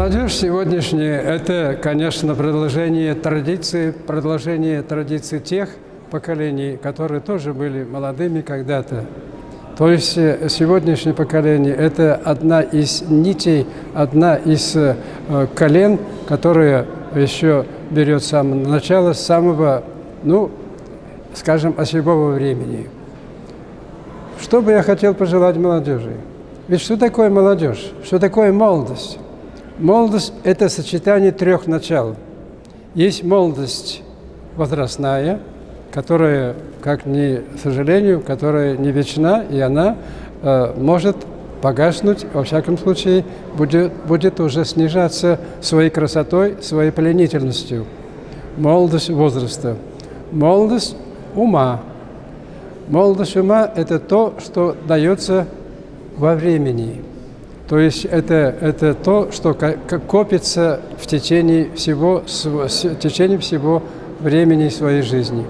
Молодежь сегодняшняя – это, конечно, продолжение традиции, продолжение традиций тех поколений, которые тоже были молодыми когда-то. То есть сегодняшнее поколение – это одна из нитей, одна из колен, которая еще берет самого начала, с самого, ну, скажем, осевого времени. Что бы я хотел пожелать молодежи? Ведь что такое молодежь? Что такое молодость? Молодость – это сочетание трех начал. Есть молодость возрастная, которая, как ни к сожалению, которая не вечна, и она может погаснуть, во всяком случае, будет уже снижаться своей красотой, своей пленительностью. Молодость возраста. Молодость ума. Молодость ума – это то, что дается во времени. То есть это то, что копится в течение всего времени своей жизни.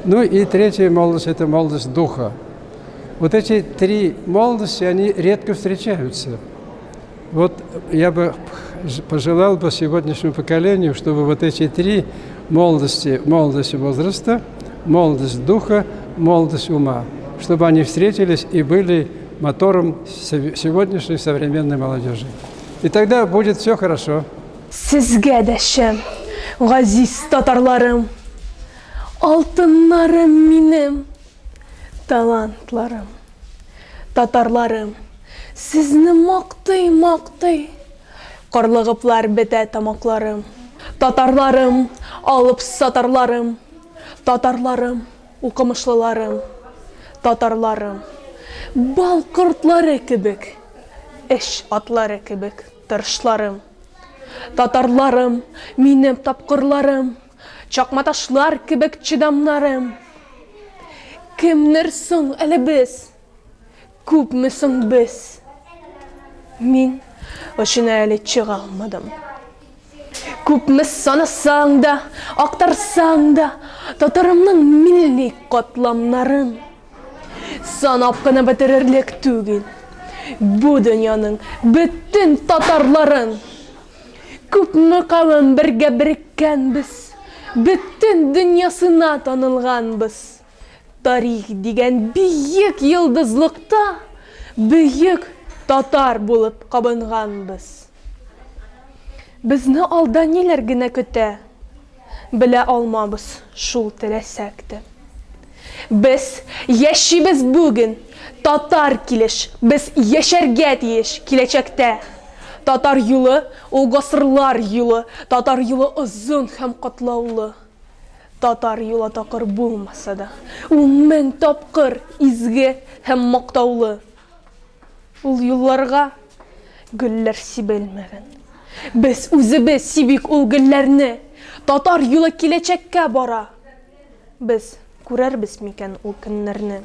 Ну и третья молодость – это молодость духа. Вот эти три молодости, они редко встречаются. Вот я бы пожелал бы сегодняшнему поколению, чтобы вот эти три молодости, молодость возраста, молодость духа, молодость ума, чтобы они встретились и были мотором сегодняшней современной молодежи. И тогда будет все хорошо. Сезгә дәшәм, газиз татарларым, алтыннарым минем, талантларым, татарларым, сезне мактый-мактый, карлыгыплар бетә тамакларым. Татарларым, алып сатарларым, татарларым, укымышлыларым, татарларым, бал кортлары кебек, эш атлары кебек тырышларым. Татарларым, минем тапкырларым, чакматашлар кебек чыдамнарым. Кемнәр соң әле без? Күпме соң без? Мин очына әле чыга алмадым. Күпме санасаң да, актарсаң да, татарымның милли катламнарын санап кына бетерерлек түгел. Бу дөньяның бөтен татарларын күпме кавем бергә береккәнбез, бөтен дөньясына танылганбыз. Тарих дигән бөек йолдызлыкта бөек татар булып кабынганбыз. Безне алда ниләр генә көтә, белә алмабыз шул теләсәк тә. Без яшибез бүген, татар килеш, без яшәргә тиеш киләчәктә. Татар юлы, ул гасырлар юлы, татар юлы озын һәм катлаулы. Татар юлы такыр булмаса да, ул 1000 тапкыр изге һәм мактаулы. Ул юлларга гөлләр сибелмәгән. Без үзебез сибик ул гөлләрне. Татар юлы киләчәккә бара. Без күрәрбез микән ул көннәрне?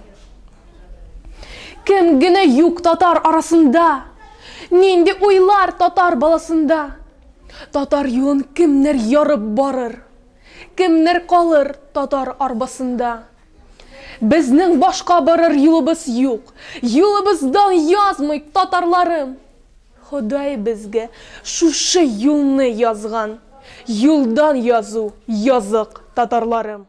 Кем генә юк татар арасында? Нинди уйлар татар баласында? Татар юлын кемнәр ярып барыр? Кемнәр калыр татар арбасында? Безнең башка барыр юлыбыз юк. Юлыбыздан язмый татарларым. Ходай безгә шушы юлны язган. Юлдан язу язык татарларым.